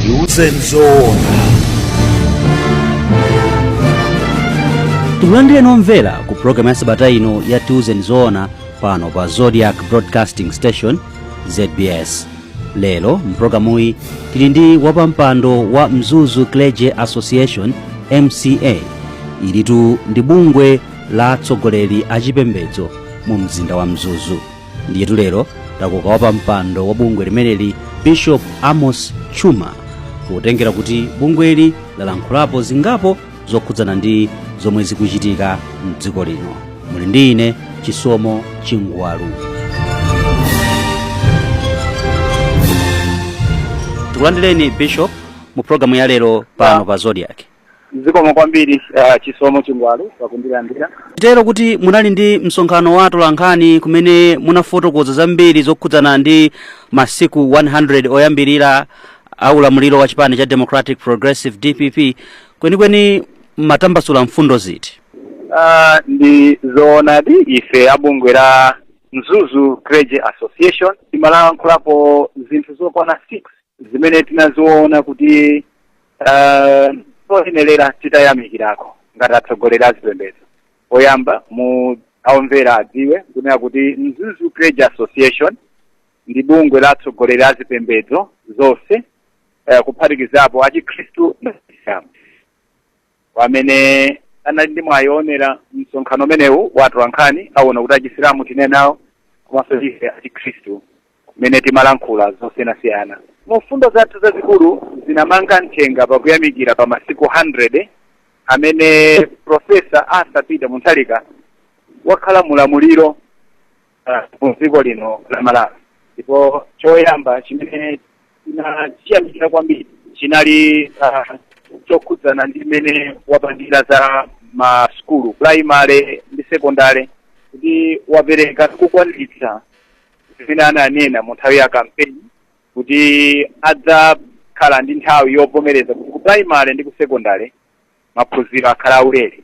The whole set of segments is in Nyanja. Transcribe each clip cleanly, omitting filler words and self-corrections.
Tiuzeni Zoona. Tikulandireni omvera ku programu ya sabata ino ya Tiuzeni Zoona pano pa Zodiak Broadcasting Station, ZBS. Lero mpulogalamuyi tili ndi wapampando wa Mzuzu Clergy Association, MCA. Ilitu ndi bungwe la atsogoleri a chipembedzo mu mzinda wa Mzuzu. Ndiyetu lero takoka wapampando wa bungwe limeneli, Bishop Amos Chuma, potengera kuti bungweli lalankhulapo zingapo zokhudzana ndi zomwe zikuchitika mdziko lino. Muli ndi ine, Chisomo Chingwalu. Tikulandireni, Bishop, mu programu ya lero pano pa Zodiak. Zikomo kwambiri, Chisomo Chingwalu, pakundilandira. Titero kuti munali ndi msonkhano wa atolankhani kumene munafotokoza zambiri zokhudzana ndi masiku 100 oyambirira a ulamuliro wa chipani cha Democratic Progressive, DPP. Kwenikweni mmatambasula mfundo ziti? Ndi zoonadi, ife abungwe la Mzuzu Clergy Association timalankhulapo zinthu zokwana 6 zimene tinaziona kuti zoyenerera titayamikirako ngati atsogoleri a zipembedzo. Oyamba, mu aomvera adziwe kunena kuti Mzuzu Clergy Association ndi bungwe la atsogoleri a zipembedzo zonse, kuphatikizapo achikhristu na Chisilamu. Pamene anali ndi mwayi oonera msonkhano umenewu wa atolankhani, aona kuti achisilamu tine nawo komanso ife achikhristu mmene timalankhula zosiyanasiyana. Mu fundo zathu zazikulu zinamanga mthenga pakuyamikira pa masiku 100 amene Professor Arthur Peter Mutharika wakhala mulamuliro mu dziko lino la Malawi. Ndipo choyamba chimene tinachiyamikira kwambiri chinali chokhudzana ndi mmene wapangira za masukulu primary ndi secondary, kuti wapereka kukwaniritsa zimene ananena mu nthawi ya kampeni kuti adzakhala ndi nthawi yovomereza kuti ku primary ndi ku secondary maphunziro akhala aulere.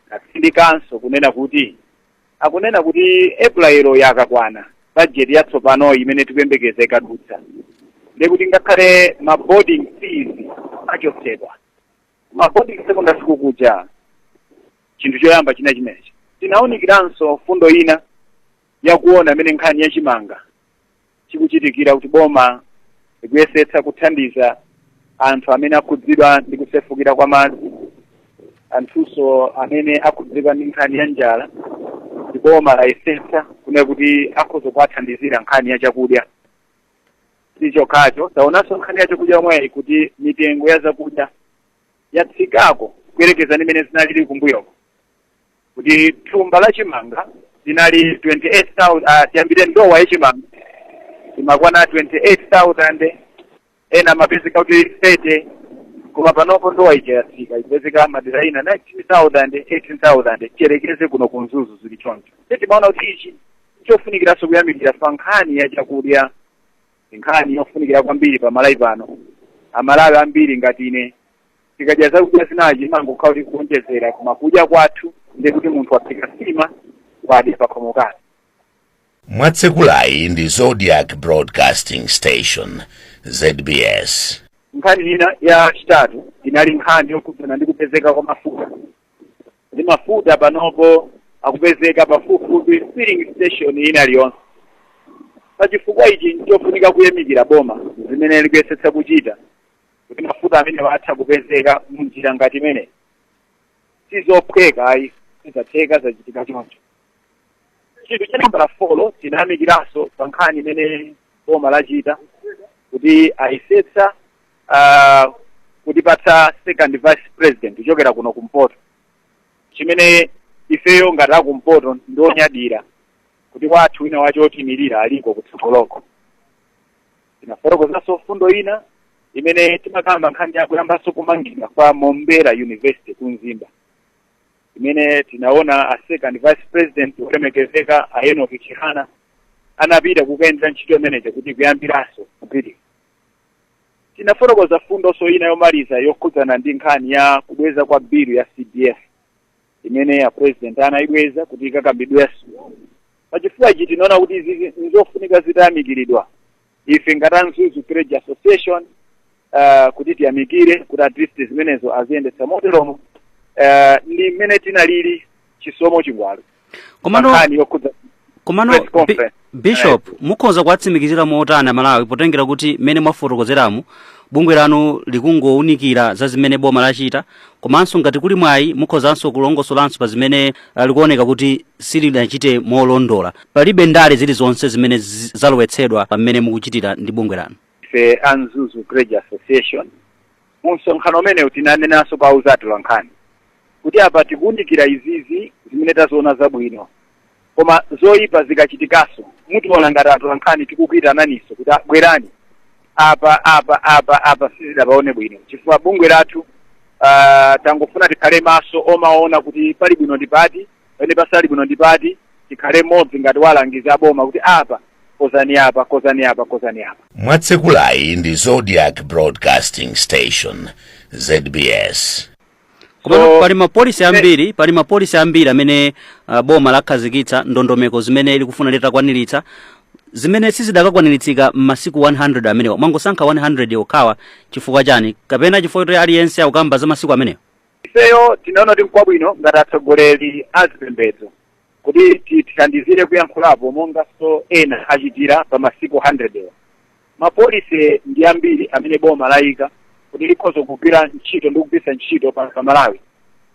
Atsindikanso kunena kuti akunena kuti April yakakwana, budget yatsopano imene tikuyembekeza ikadutsa, ndekuti ngakhale ma boarding fees achotsedwa ma boarding secondary school kuja. Chinthu choyamba china chimenechi. Tinawunikiranso fundo ina yakuona imene nkhani yachimanga chikuchitikira, kuti boma likuyesetsa kuthandiza anthu amene akhudzidwa ndi kusefukira kwa madzi, anthunso amene akhudzidwa ndi nkhani ya njala, ndi boma layesetsa kunena kuti akhoza kuwathandizira nkhani ya chakudya. Si chokhacho, taonanso nkhani ya chakudya yomweyi kuti mitengo ya zakudya yatsikako kuyerekeza ndi imene zinalili kumbuyoko, kuti thumba la chimanga linali 28,000, tiyambire ndowa yachimanga imakwana 28,000, ena amapezeka kuti 30, koma panopo ndowa ija yatsika, ikupezeka madera ina 19,000, 18,000. Tiyerekeze kuno ku Mzuzu zili choncho. Timaona kuti ichi chofunikiranso kuyamikira pa nkhani ya chakudya, nkhani yofunikira kwambiri pa Malawi pano. Amalawi ambiri ngati ine tikadya zakudya zinachi imangokhala kuti kuonjezera, koma kudya kwathu ndi kuti munthu waphika sima, wadya pakhomo kake. Mwatsekulayi ndi Zodiak Broadcasting Station, ZBS. Nkhani ina yachitatu inali nkhani yokhudzana ndi kupezeka kwa mafuta, ndi mafuta panopo akupezeka pafupifupi filling station ina iliyonse. Pachifukwa ichi nchofunika kuyamikira boma zimene likuyesetsa kuchita kuti mafuta amene atha kupezeka munjira ngati imene. Sizophweka ayi, sizatheka, zachitika choncho. Chinthu cha nambala 4, tinayamikiranso pa nkhani imene boma lachita kuti ayesetsa kutipatsa second vice president kuchokera kuno kumpoto, chimene ifeyo ngati akumpoto ndionyadira kuti kwathu wina wacho otimirira aliko kutsogoloko. Tinafotokozanso fundo ina imene timakamba nkhani yakuyambanso kumangidwa kwa Mombera University ku Mzimba, imene tinaona a second vice president olemekezeka a Enoch Chihana anapita kukayendera ntchito imeneja kuti kuyambiranso kugwirika. Tinafotokoza fundonso ina yomaliza yokhudzana ndi nkhani ya kubweza kwa bill ya CDF imene ya president anayibweza kuti ikakambidwenso. Pachifukwa ichi tinaona kuti izi nzofunika zitayamikiridwa ife ngati a Mzuzu Clergy Association. Kuti tiyamikire kuti at least zimenezo aziyendetsa moteromo. Ndi mmene tinalili, Chisomo Chingwalu. Komano nkhani yokhudza komano press conference. Bishop, mukhoza kuwatsimikizira motani Malawi, potengera kuti mmene mwafotokozeramu bungwe lanu likungowunikira za zimene boma lachita, komanso ngati kuli mwayi mukhozanso kulongosolanso pa zimene likuoneka kuti silinachite molondola, palibe ndale zilizonse zimene zalowetsedwa pamene mukuchitira ndi bungwe lanu? Ife a Mzuzu Clergy Association, mu msonkhano umenewu tinanenanso kwa atolankhani kuti apa tikuwunikira izizi zimene taziona zabwino, koma zoyipa zikachitikaso mutiona ngati atolankhani tikukuitananiso kuti, "Ah, bwerani apa, apa, apa, apa sizidapaone bwino," chifukwa bungwe lathu tangofuna tikhale maso omaona kuti pali bwino ndi pati, pamene pasali bwino ndi pati, tikhale modzi ngati walangizi aboma kuti apa kozani, apa kozani, apa kozani apa. Mwatsekulayi ndi Zodiac Broadcasting Station, ZBS. Komano pali mapolisi ambiri, pali mapolisi ambiri amene boma lakhazikitsa, ndondomeko zimene likufuna litakwaniritsa, zimene sizidakakwaniritsidwa m'masiku 100 amenewa. Mwangosankha 100 okhawa chifukwa chani? Kapena chifukwa choti aliyense akukamba za masiku amenewa? Ifeyo tinaona kuti nkwabwino ngati atsogoleri a zipembedzo kuti tithandizire kuyankhulapo monganso ena achitira pa masiku 100 ewa. Mapolisi ndi ambiri amene boma layika kuti likhoza kugwira ntchito ndi kugwiritsa ntchito pa Malawi,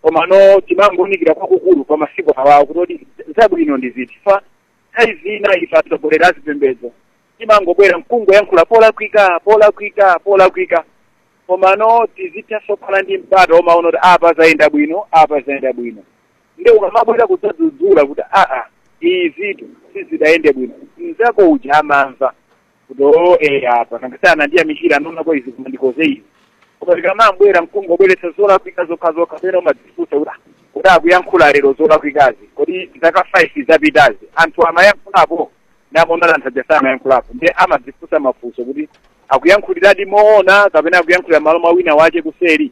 komano timangowunikira kwakukulu pa masiku awawo kuti zabwino ndi ziti. Fa nthawi zina ife atsogoleri a zipembedzo timangobwera mkungoyankhula polakwika, polakwika, polakwika, komano tizithanso kukhala ndi mpata omaona kuti apa zayenda bwino, apa zayenda bwino. Ndi ukamabwera kudzadzudzula kuti aa, izitu sizidayende bwino, mnzako uja amamva kuti o apa nangasana ndiyamikira anaonako izi, koma ndikoze izi. Koma tikamabwera mkungobweretsa zolakwika zokha zokha, pena umadzifunsa kuti, "Ah, kuti akuyankhula lero zolakwikazi, kodi zaka 5 zapitazi anthu amayankhulapo?" Namaona anthu aja samayankhulapo, ndiye amadzifunsa mafunso kuti akuyankhuliradi moona kapena akuyankhulira malo mwa wina wache kuseri.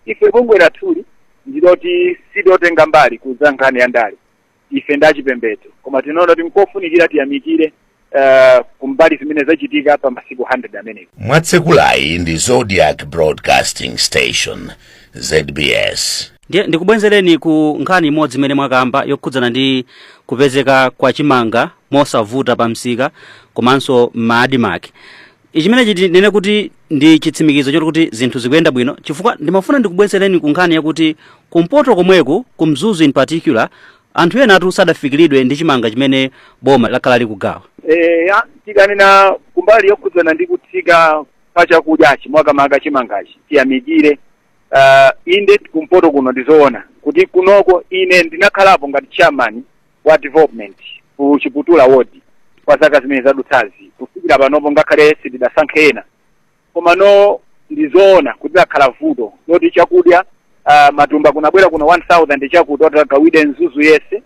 Ife bungwe lathuli ndiloti silotenga mbali kuza nkhani ya ndale. Ife ndachipembedzo, koma tinaona kuti nkofunikira tiyamikire kumbali zimene zachitika pa masiku 100 amenewo. Mwatsekulayi ndi Zodiac Broadcasting Station, ZBS. Ndiye ndikubwenzereni ku nkhani imodzi imene mwakamba yokhudzana ndi kupezeka kwa chimanga mosavuta pa msika komanso m'ma ADMARC. Chimene tinene kuti ndi chitsimikizo choti kuti zinthu zikuyenda bwino, chifukwa ndimafuna ndikubwezereni ku nkhani yakuti kumpoto komweku, ku Mzuzu in particular, anthu ena atu sadafikiridwe ndi chimanga chimene boma lakhala likugawa. Ya, tikanena kumbali yokhudzana ndi kutsika pa chakudyachi, mwakamaka chimangachi, tiyamikire. Inde, kumpoto kuno ndizoona kuti kunoko ine ndinakhalapo ngati chairman wa development ku Chiputula ward kwa zaka zimene zadutsazi kufikira panopo, ngakhale sitidasankhe ena, komano ndizoona kuti lakhala vuto loti chakudya, matumba kunabwera kuno 1000 chakuti otagawide Mzuzu yese,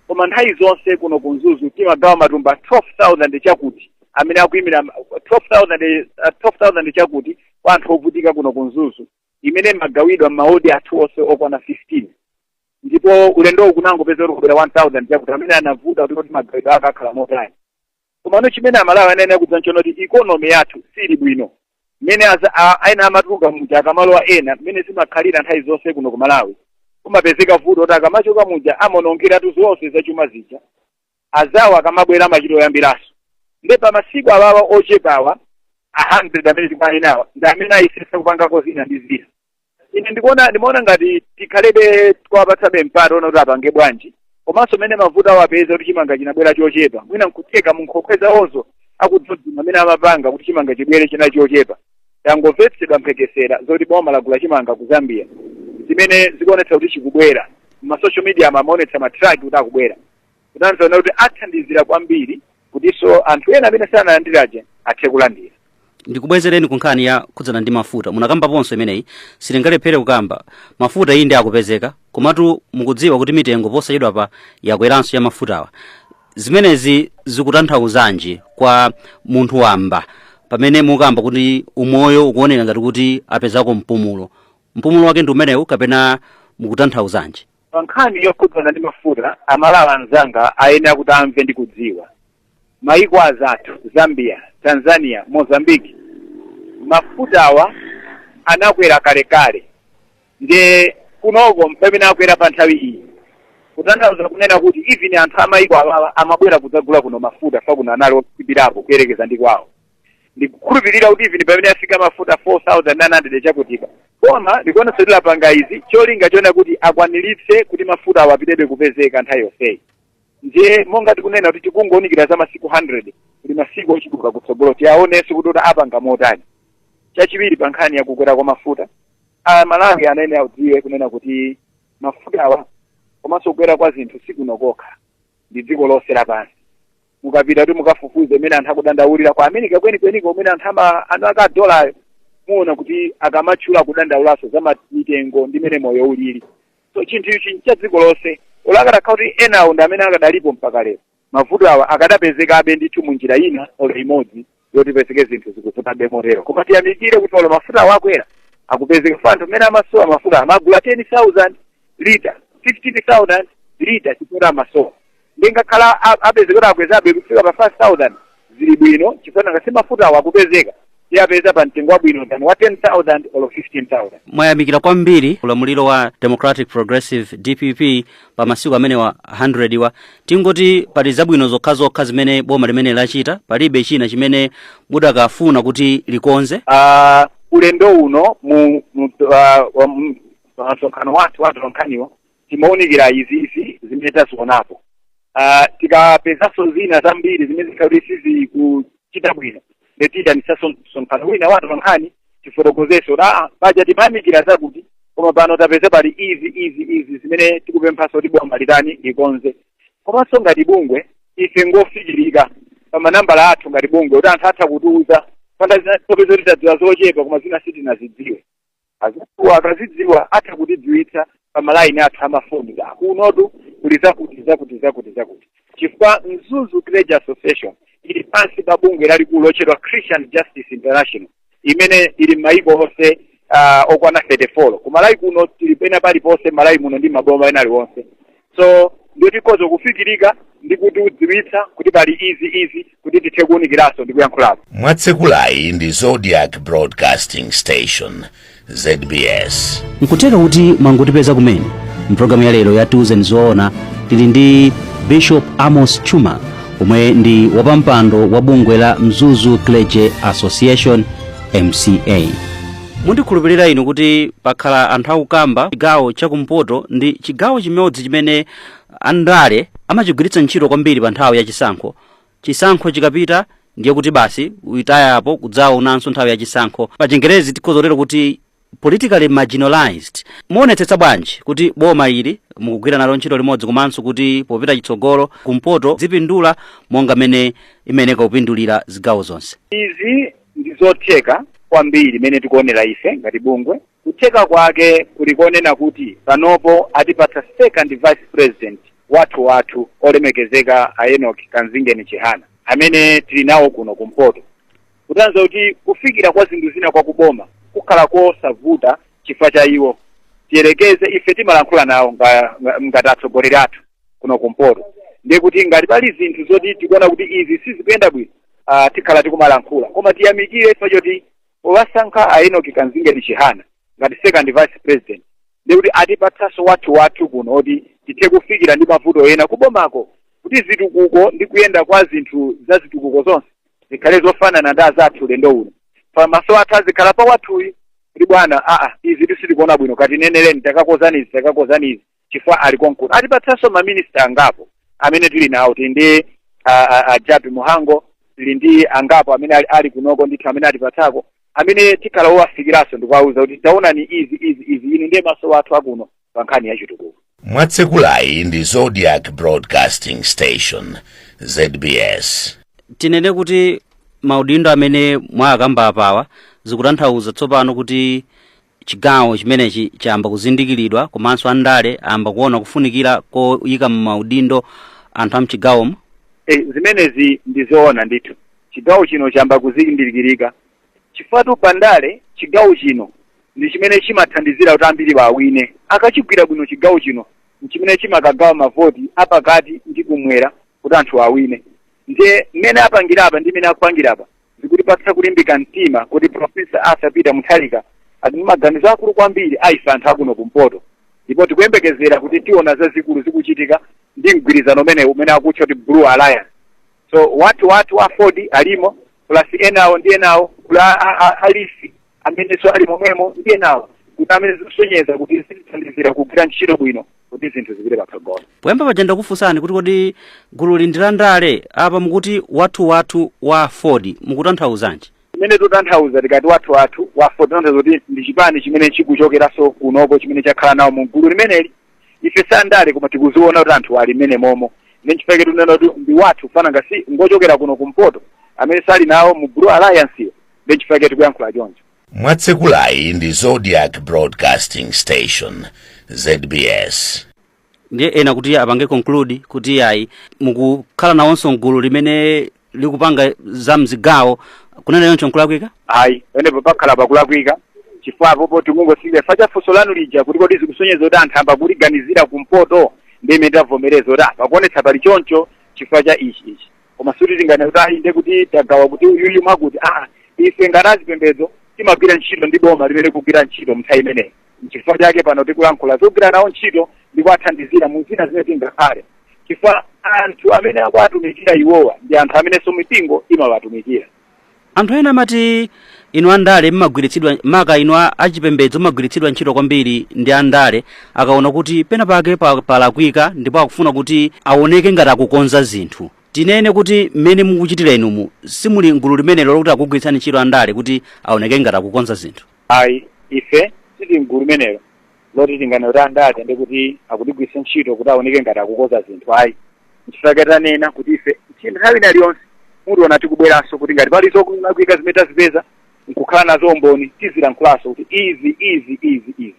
koma nthawi zonse kuno ku Mzuzu timagawa matumba 12,000 chakuti amene akuyimira 12,000, 12,000 chakuti kwa anthu ovutika kuno ku Mzuzu, imene magawidwa m'mawodi athu onse okwana 15. Ndipo ulendowu kunangopeza kuti kubwera 1000 chakuti amene anavuta kuti magawidwe ake akhala motani. Komano chimene Amalawi anayenera kudza nchono kuti economy yathu sili bwino, mmene ena amatuluka muja akamalowa ena, mmene zimakhalira nthawi zonse kuno ku Malawi, kumapezeka vuto kuti akamachoka muja amonongeratu zonse zachuma zija, azawo akamabwera amachita oyambiranso. Nde pa masiku awawa ochepawa a 100 amene tikuwanenawa ndi amene ayesesa kupangako zina ndi zina. Ine ndikuona, ndimaona ngati tikhalebe kuwapatsabe mpata ona kuti apange bwanji, komanso mmene mavuto awo apeza kuti chimanga chinabwera chochepa, mwina nkutheka mu nkhokwe zawonzo akudzudzula amene amapanga kuti chimanga chibwere china chochepa. Tangomvetsedwa mphekesera zoti boma lagula chimanga ku Zambia, zimene zikuonetsa kuti chikubwera ma social media, amaonetsa matraki kuti akubwera, kutanthauza kuti athandizira kwambiri kutinso anthu ena amene sanalandiraje athe kulandira. Ndikubwezereni ku nkhani ya khudzana ndi mafuta. Munakambaponso imeneyi, sitingalephere kukamba mafuta. Iyi ndi akupezeka, komatu mukudziwa kuti mitengo posachedwa pa yakweranso ya mafutawa. Zimenezi zikutanthauzanji kwa munthu wamba, pamene mukamba kuti umoyo ukuoneka ngati kuti apezako mpumulo? Mpumulo wake ndi umenewu kapena mukutanthauzanji? Pa nkhani yokhudzana ndi mafuta, Amalawi anzanga ayenera kuti amve ndi kudziwa mayiko azathu Zambia, Tanzania, Mozambique. Mafutawa anakwera kalekale, ndiye kunoko mpamene akwera pa nthawi iyi, kutanthauza kunena kuti even anthu amayiko awawa amabwera kudzagula kuno mafuta fa kuno anali okhulupirirapo kuyerekeza ndi kwawo. Ndikukhulupirira kuti even pamene afika mafuta 4900 chakutipa, koma ndikuonetsa kuti lapanga izi cholinga chona kuti akwaniritse kuti mafuta awo apitebe kupezeka nthawi yonseyi. Ndiye monga tikunena kuti tikungonikira za masiku 100, kuti masiku ochuluka kutsogolo tiyaonenso kuti apanga motani. Chachiwiri, pa nkhani yakukwera kwa mafuta, Amalawi anene audziwe kunena kuti mafuta awa komanso kukwera kwa zinthu sikuno kokha, ndi dziko lonse lapansi. Mukapita kuti mukafufuze imene anthu akudandaulira kwa America kwenikweniko, umene anthu ama anu akadolayo, muona kuti akamatchula kudandaulaso za mitengo ndi mene moyo ulili. So chinthu ichi ncha dziko lonse. Olakadakhala kuti enawo ndi amene akadalipo mpaka lero, mavuto awa akadapezekabe ndithu munjira ina olo imodzi yoti pezeke zinthu zikuvutabe motero. Koma tiyamikire kuti olo mafuta awo akwera, akupezeka fa anthu amene amasowa mafuta amagula 10,000 lita, 15,000 lita, chifukwa amasowa. Ndingakhala apezeka kuti akwezabe kufika pa 5000, zili bwino, chifukwa nanga si mafuta awo akupezeka, tiyapeza pa mtengo wabwino than wa 10,000 olo 15,000. Mwayamikira kwambiri ulamuliro wa Democratic Progressive, DPP, pa masiku amene wa 100 wa. Tingoti pali zabwino zokhazokha zimene boma limene lachita, palibe china chimene mudakafuna kuti likonze? Ulendo uno mu msonkhano wathu wa atolankhaniwo timawunikira izizi zimene tazionapo. Tikapezanso zina zambiri zimene zikhala kuti sizikuchita bwino, ndetiyitanisanso msonkhano wina wa atolankhani, tifotokozenso kuti paja timayamikira zakuti, koma pano tapeza pali izi, izi, izi zimene tikupemphanso kuti boma litani, likonze. Komanso ngati bungwe ife ngofikirika pa manambala athu ngati bungwe, kuti anthu atha kutiuza panda popeza kuti tadziwa zochepa koma zina sitinazidziwe. Azidziwa, akazidziwa atha kutidziwitsa pa malaini athu amafoni, kunotu kuli zakuti, zakuti, zakuti, zakuti, chifukwa Mzuzu Clergy Association ili pansi pa bungwe lalikulu lotchedwa Christian Justice International, imene ili m'mayiko onse okwana 34. Kumalawi kuno tili pena paliponse Malawi muno ndi maboma ena aliwonse. So ndiyo tikhoza kufikirika ndi kutiudziwitsa kuti pali izi, izi, kuti tithe kuwunikiranso ndi kuyankhulapo. Mwatsekulayi ndi Zodiac Broadcasting Station, ZBS. Nkutheka kuti mwangotipeza kumene. Mpulogalamu ya lero ya Tiuzeni Zoona tili ndi Bishop Amos Chuma, omwe ndi wapampando wa bungwe la Mzuzu Clergy Association, MCA. Mundikhulupirira inu kuti pakhala anthu akukamba, chigawo chakumpoto ndi chigawo chimodzi chimene andale amachigwiritsa ntchito kwambiri pa nthawi yachisankho. Chisankho chikapita, ndiye kuti basi, uitayapo kudzaonanso nthawi yachisankho. Pa Chingerezi tikhoza kutero kuti politically marginalized. Muonetsetsa bwanji kuti boma ili mukugwira nalo ntchito limodzi, komanso kuti popita chitsogolo kumpoto zipindula monga mene imeneka kupindulira zigawo zonse? Izi ndi zotheka kwambiri mene tikuonera ife ngati bungwe. Kutheka kwake kuli konena kuti panopo atipatsa second vice president wathu wathu olemekezeka a Enoch Kanzingeni Chihana, amene tili nawo kuno kumpoto, kutanthauza kuti kufikira kwa zinthu zina kwa kuboma kukhala kosavuta chifukwa cha iwo. Tiyerekeze ife timalankhula nawo ngati atsogoleri athu kuno kumpoto, ndiye kuti ngati pali zinthu zoti tikuona kuti izi sizikuyenda bwino, tikhala tikumalankhula. Koma tiyamikire chifukwa choti powasankha a Enoch Kanzingeni Chihana ngati second vice president, ndiye kuti atipatsanso wathu wathu kuno oti tithe kufikira ndi mavuto ena kubomako, kuti zitukuko ndi kuyenda kwa zinthu za zitukuko zonse zikhale zofanana ndi azathu. Ulendo uno pamaso athu azikhala pa wathuyi kuti bwana, izi tisitikuona bwino, katinenereni, takakozani izi, takakozani izi, chifukwa ali konkuno. Atipatsanso maminista angapo amene tili nawo. Tili ndi a Jappie Mhango, tili ndi angapo amene ali kunoko ndithu amene atipatsako, amene tikhala wowafikiranso ndikuwauza kuti taonani izi, izi, izi, inu ndiye maso athu akuno pa nkhani ya chitukuko. Mwatsekulayi ndi Zodiac Broadcasting Station, ZBS. Tinene kuti maudindo amene mwakamba apawa zikutanthauza tsopano kuti chigawo chimenechi chayamba kuzindikiridwa, komanso andale ayamba kuona kufunikira koyika maudindo anthu amchigawomo? E, zimenezi ndizoona ndithu. Chigawo chino chayamba kuzindikirika, chifukwa pandale chigawo chino ndi chimene chimathandizira kuti ambiri awine. Akachigwira bwino chigawo chino, nchimene chimakagawa mavoti apakati ndi kumwera kuti anthu awine. Ndiye mmene apangira apa ndi mmene akupangira apa zikuti Zikutipatsa kulimbika mtima kuti Professor Arthur Peter Mutharika ali ndi maganizo akulu kwambiri aife anthu akuno kumpoto, ndipo tikuyembekezera kuti tiona zazikulu zikuchitika ndi mgwirizano umene umene akutcha kuti Blue Alliance. So wathu wathu wa Ford alimo, plus enawo ndi enawo, kula alisi amenenso ali momwemo ndi enawo, kuti amene zikusonyeza kuti zitithandizira kugwira ntchito bwino kuti zinthu zipite patsogolo. Poyamba paja ndakufunsani kuti kodi gululi ndi la ndale, apa mukuti wathu wathu wa Ford, mukutanthauzanji? Chimene totanthauza tikati wathu wathu wa Ford, tanthauza kuti ndi chipani chimene chikuchokeranso kunoko, chimene chakhala nawo mu gulu limeneli. Ife sandale, koma tikuziona kuti anthu ali mmene momo, ndi nchifukwa tinena kuti ndi wathu, fana ngasi ngochokera kuno kumpoto amene sali nawo mu Blue Alliance iyo, ndi nchifukwa tikuyankhula choncho. Mwatsekulayi ndi Zodiac Broadcasting Station, ZBS. Ndiye ena kuti apange conclude kuti ayi, mukukhala nawonso mgulu limene likupanga za mzigawo, kunena yoncho nkulakwika? Ayi, pamenepo pakhala pakulakwika, chifukwa apopo tikungosikira fa funso lanu lija kuti kodi zikusonyeza kuti anthu amba kuliganizira kumpoto, ndi imene tavomereza kuti pakuonetsa pali choncho chifukwa cha ichi ichi. Koma suti tingane kuti ayi, ndiye kuti tagawa kuti uyuyu mwakuti. Ife ngati azipembedzo timagwira ntchito ndi boma limene kugwira ntchito mnthawi imeneyi. Nchifukwa chake pano tikulankhula zogwira nawo ntchito ndi kuwathandizira mu zina zimene tingakhale, chifukwa anthu amene akuwatumikira iwowa ndi anthu amenenso mipingo imawatumikira. Anthu ena amati inu andale mmagwiritsidwa, maka inu achipembedzo mmagwiritsidwa ntchito kwambiri ndi andale akaona kuti pena pake palakwika ndipo akufuna kuti aoneke ngati akukonza zinthu. Tinene kuti mmene mukuchitira inumu simuli gulu limenelo lokuti akugwiritsani ntchito andale kuti aoneke ngati akukonza zinthu? Ayi, ife sitili mgulu limenelo loti tingane kuti andale ndi kuti akutigwiritsa ntchito kuti aoneke ngati akukonza zinthu, ayi. Nchifukwa tanena kuti ife nthawi ina iliyonse mutiona tikubweranso kuti ngati pali zolakwika zimene tazipeza nkukhala nazo umboni, tizilankhulanso kuti izi, izi, izi, izi,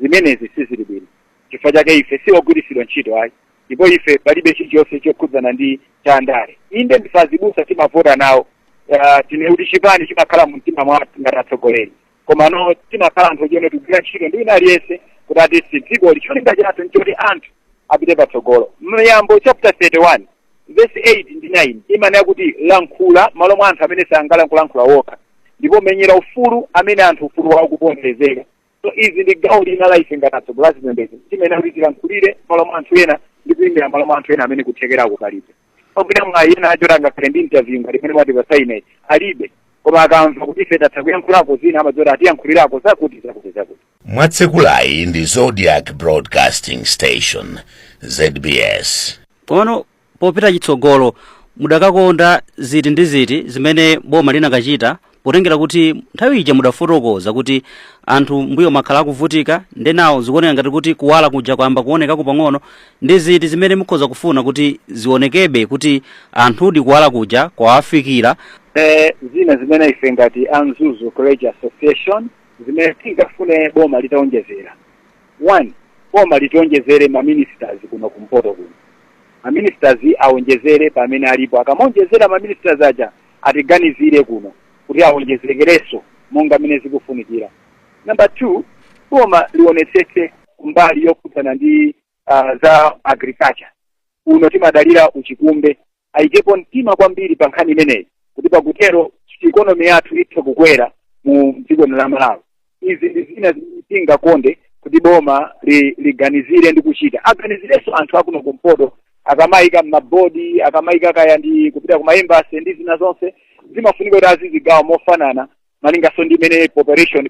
zimenezi sizili bwino. Chifukwa chake ife siwogwiritsidwa ntchito, ayi. Ndipo ife palibe chilichonse chokhudzana ndi cha andale. Inde, ndife azibusa, timavota nawo, tine kuti chipani chimakhala mu mtima mwathu ngati atsogoleri, koma no, timakhala anthu ochiona tigwira ntchito ndi wina aliyense kuti atisi dzikoli. Cholinga chathu nchoti anthu apite patsogolo. Miyambo chapter 31 verse 8 ndi 9 imanena kuti lankhula malo mwa anthu amene sangalankhula wokha, ndipo menyera ufulu amene anthu ufulu wawo kuponderezeka. So izi ndi gawo lina la ife ngati atsogoleri azipembedzo, timene kuti tilankhulire malo mwa anthu ena ndi kuyimira malo mwa anthu ena amene kuthekerako palibe. Pamene mwayi ena acho angakhale ndi interview ngati imene mwatipatsa ineyi alibe, koma akamva kuti ife tatha kuyankhulako zina, amadzoti atiyankhulirako zakuti, zakuti, zakuti. Mwatsekulayi ndi Zodiac Broadcasting Station, ZBS. Komano popita chitsogolo mudakakonda ziti ndi ziti zimene boma linakachita, potengera kuti nthawi ija mudafotokoza kuti anthu mbuyo makhala akuvutika, ndenawo zikuoneka ngati kuti kuwala kuja kwamba kuonekako pang'ono? Ndi ziti zimene mukhoza kufuna kuti zionekebe kuti anthudi kuwala kuja kwawafikira? Zina zimene ife ngati a Mzuzu Clergy Association zimene tingafune boma litaonjezera: one, boma litionjezere ma ministers kuno kumpoto kuno. Ma ministers aonjezere pamene alipo. Akamaonjezera ma ministers aja, atiganizire kuno kuti aonjezekerenso monga mene zikufunikira. Number two, boma lionetsetse mbali yokhudzana ndi za agriculture. Kuno timadalira uchikumbe. Ayikepo mtima kwambiri pa nkhani imeneyi, kuti pakutero economy yathu ithe kukwera mu dziko la Malawi. Izi ndi zina zimene tingakonde kuti boma liganizire ndi kuchita. Aganizirenso anthu akuno kumpoto akamayika m'mabodi, akamayika kaya ndi kupita kuma embassy ndi zina zonse, zimafunika kuti azizigawa mofanana malinganso ndi imene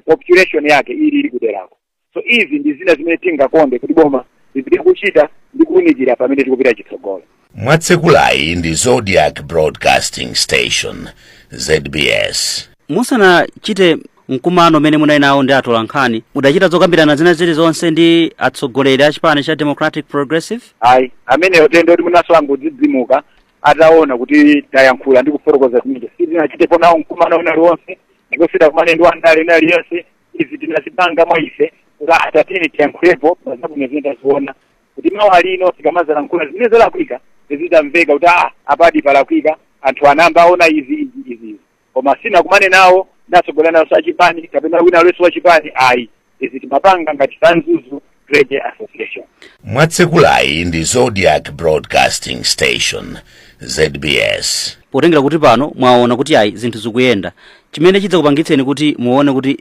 population yake ili kuderako. So izi ndi zina zimene tingakonde kuti boma lipite kuchita ndi kuwunikira pamene tikupita chitsogolo. Mwatsekulayi ndi Zodiac Broadcasting Station, ZBS. Musanachite mkumano umene munali nawo ndi atolankhani, mudachita zokambirana zina zilizonse ndi atsogoleri a chipani cha Democratic Progressive? Ayi, ameneyo tendo kuti munaso angodzidzimuka ataona kuti tayankhula ndi kufotokoza zimenezo. Sitinachitepo nawo mkumano unaliwonse, ndipo sitakumane ndi wandale ina aliyonse. Izi tinazipanga mwa ife kuti atatini tiyankhulepo pazabwino zimene taziona, kuti mawu alino tikamazalankhula zimene zalakwika zizitamveka kuti apadi palakwika, anthu anamba aona izi, izi, izi, izi. Koma sinakumane nawo ndatsogolera nawo sachipani kapena wina aliyense wa chipani, ayi. Izi timapanga ngati Mzuzu Clergy Association. Mwatsekulayi ndi Zodiac Broadcasting Station, ZBS. Potengera kuti pano mwaona kuti ayi, zinthu zikuyenda, chimene chidzakupangitseni kuti muone kuti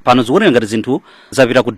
pano zikuoneka ngati zinthu zapita ku